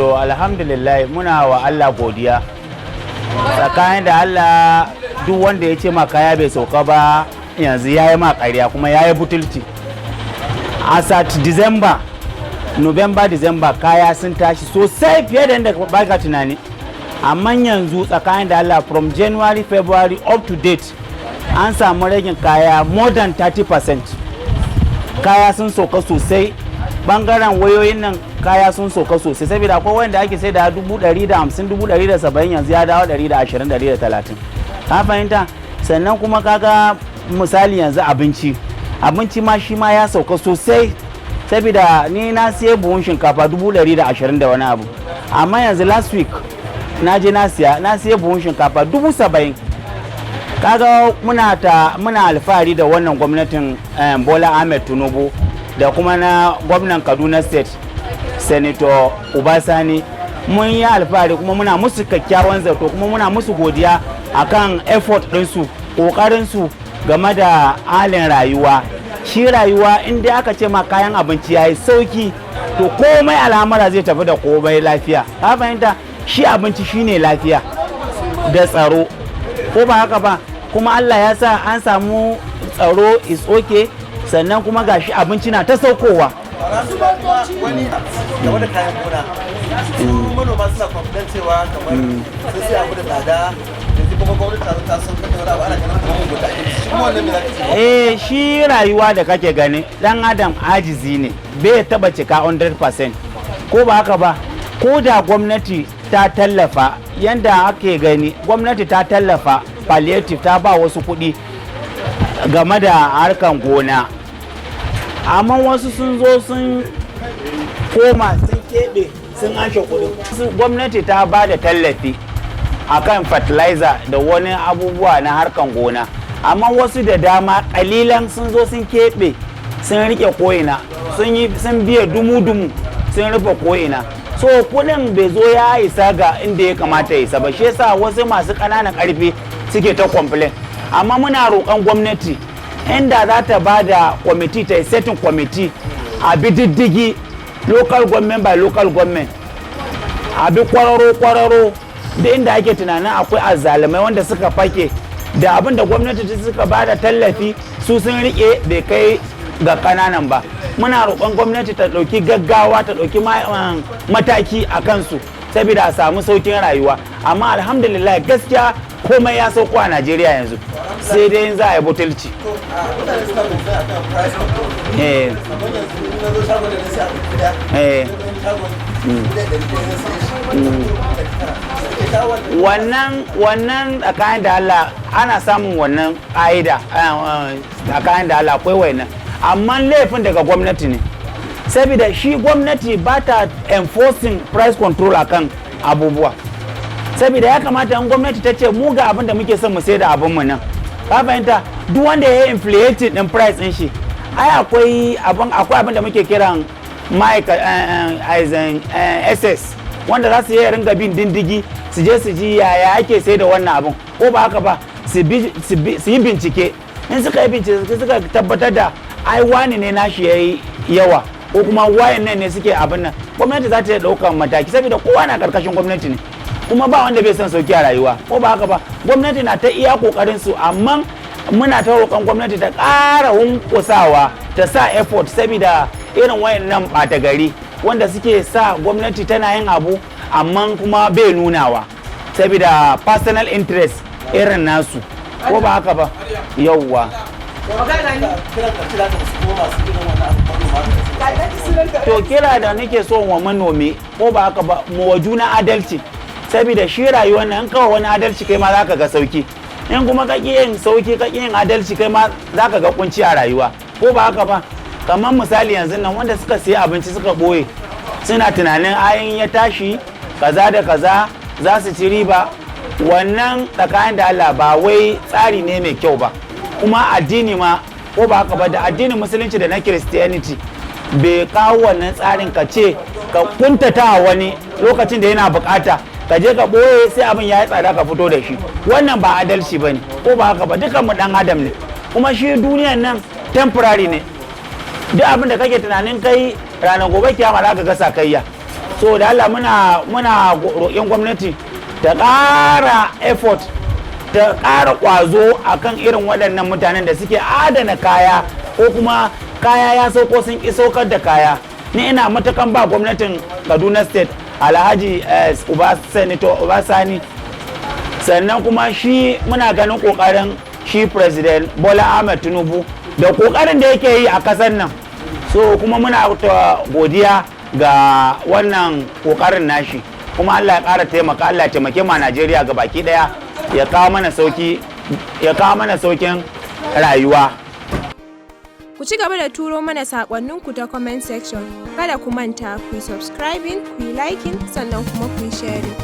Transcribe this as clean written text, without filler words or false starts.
To, alhamdulillah, muna wa Allah godiya. Tsakanin da Allah, duk wanda ya ce ma kaya bai sauka ba yanzu, ya yi ma ƙarya kuma ya yi butulci. As at December, November, December, kaya sun tashi sosai fiye da yadda baka tunani. Amma yanzu, tsakanin da Allah, from January, February up to date, an samu ragin kaya more than 30%. Kaya sun sauka sosai. Bangaren wayoyin nan, kaya sun sauka sosai, saboda akwai wanda ake sai da 150,000, 170,000, yanzu ya dawo 120, 130. Ka fahimta? Sannan kuma kaga misali yanzu abinci, abinci ma shi ma ya sauka sosai, saboda ni na siya buhun shinkafa 120,000 da wani abu, amma yanzu last week na je na siya buhun shinkafa 70,000. Kaga muna alfahari da wannan gwamnatin Bola Ahmed Tinubu da kuma na gwamnan Kaduna State, Senator Uba Sani. Mun yi alfahari kuma muna musu kyakkyawan zato, kuma muna musu godiya akan effort ɗinsu, ƙoƙarinsu game da halin rayuwa. Shi rayuwa, in dai aka ce ma kayan abinci ya yi sauki, to komai al'amura zai tafi da komai lafiya. Ka fahimta? Shi abinci shine lafiya da tsaro, ko ba haka ba? Kuma Allah ya sa an samu tsaro, is okay. Sannan kuma gashi abinci na ta saukowa. Wani game da kayan gona, su manoma suna complain cewa kamar sun sai abu da tsada, yanzu kuma gwamnati ta zo ta saukar da wani abu, ana ganin kamar mugunta ake. Shi kuma wannan, me za ka ce? Eh, shi rayuwa da kake gani, dan adam ajizi ne, bai taba cika 100%, ko ba haka ba? Ko da gwamnati ta tallafa, yanda ake gani gwamnati ta tallafa palliative, ta ba wasu kuɗi game da harkan gona, amma wasu sun zo sun koma sun keɓe, sun anshe kuɗin. Gwamnati ta ba da tallafi akan fertilizer da wani abubuwa na harkan gona, amma wasu da dama kalilan sun zo sun keɓe, sun rike ko'ina, sun yi sun biya dumu-dumu, sun rufe ko'ina. So kuɗin bai zo ya isa ga inda ya kamata ya isa ba. Shi yasa wasu masu ƙananan ƙarfi suke ta complain. Amma muna roƙon gwamnati, inda za ta ba da kwamiti, ta yi setting kwamiti, a bi diddigi local government by local government, a bi kwararo-kwararo da inda ake tunanin akwai azzalumai wanda suka fake da abin da gwamnati ta suka ba da tallafi, su sun rike, bai kai ga kananan ba. Muna roƙon gwamnati ta ɗauki gaggawa, ta ɗauki mataki a kansu, saboda a samu saukin rayuwa. Amma alhamdulillah, gaskiya komai ya sauko a Najeriya yanzu, sai dai za a yi butulci. To, a mutane suna complain akan price control. Kamar yanzu in na zo shagon da na sai abu 1000, na zo wani shagon 1500 na sai shi, wancan 1900. Ke kawo wannan? Wannan tsakanin da Allah ana samun wannan ƙa'ida. Tsakanin da Allah akwai wannan, amma laifin daga gwamnati ne, saboda shi gwamnati ba ta enforcing price control akan abubuwa. Saboda ya kamata in gwamnati ta ce mu ga abin da muke son mu sai da abin mu nan, ka fahimta, duk wanda ya yi inflating din price din shi, ai akwai abin da muke kiran ma'aika SS, wanda za su iya ringa bin dindigi, su je su ji yaya ake sai da wannan abin, ko ba haka ba? Su yi bincike. In suka yi bincike, suka tabbatar da ai wani ne nashi yayi yawa, ko kuma wayan nan ne suke abin nan, gwamnati za ta iya ɗaukar mataki, saboda kowa na karkashin gwamnati ne, kuma ba wanda bai son sauki a rayuwa, ko ba haka ba? Gwamnati na ta iya kokarin su, amma muna ta roƙon gwamnati ta ƙara hunkusawa, ta sa effort, saboda irin wayannan ɓata gari wanda suke sa gwamnati tana yin abu amma kuma bai nunawa, saboda personal interest irin nasu, ko ba haka ba? Yauwa. Kiran ƙarshe da aka musu kuma masu irin wannan abu, manoma? To, kira da nake so wa manomi, ko ba haka ba, mu wa juna adalci, saboda shi rayuwar nan, kawai wani adalci, kai ma za ka ga sauki. In kuma ka ƙi yin sauki, ka ƙi yin adalci, kai ma za ka ga kunci a rayuwa, ko ba haka ba? Kamar misali yanzu nan, wanda suka siya abinci suka ɓoye, suna tunanin ayin ya tashi kaza da kaza za su ci riba. Wannan tsakanin da Allah ba wai tsari ne mai kyau ba. Kuma addini ma, ko ba haka ba, da addinin Musulunci da na Christianity bai kawo wannan tsarin ka ce ka kuntata wani lokacin da yana bukata, ka je ka ɓoye, sai abin ya yi tsada ka fito da shi. Wannan ba adalci ba ne, ko ba haka ba? Dukan mu dan adam ne, kuma shi duniyan nan temporary ne. Duk abin da kake tunanin kai, ranar gobe kiyama za ka ga sakayya. So da Allah muna roƙin gwamnati ta ƙara effort, ta ƙara ƙwazo akan irin waɗannan mutanen da suke adana kaya, ko kuma kaya ya sauko sun ƙi saukar da kaya. Ni ina matukan ba gwamnatin Kaduna State, Alhaji Uba, Senator Uba Sani, sannan kuma shi muna ganin ƙoƙarin shi President Bola Ahmed Tinubu da ƙoƙarin da yake yi a ƙasar nan. So kuma muna ta godiya ga wannan ƙoƙarin nashi, kuma Allah ya ƙara taimaka, Allah ya taimake ma Najeriya ga baki ɗaya, ya kawo mana sauki, ya kawo mana saukin rayuwa. Ku ci gaba da turo mana saƙonninku ta comment section. Kada ku manta ku yi subscribing, ku yi liking, sannan kuma ku yi sharing.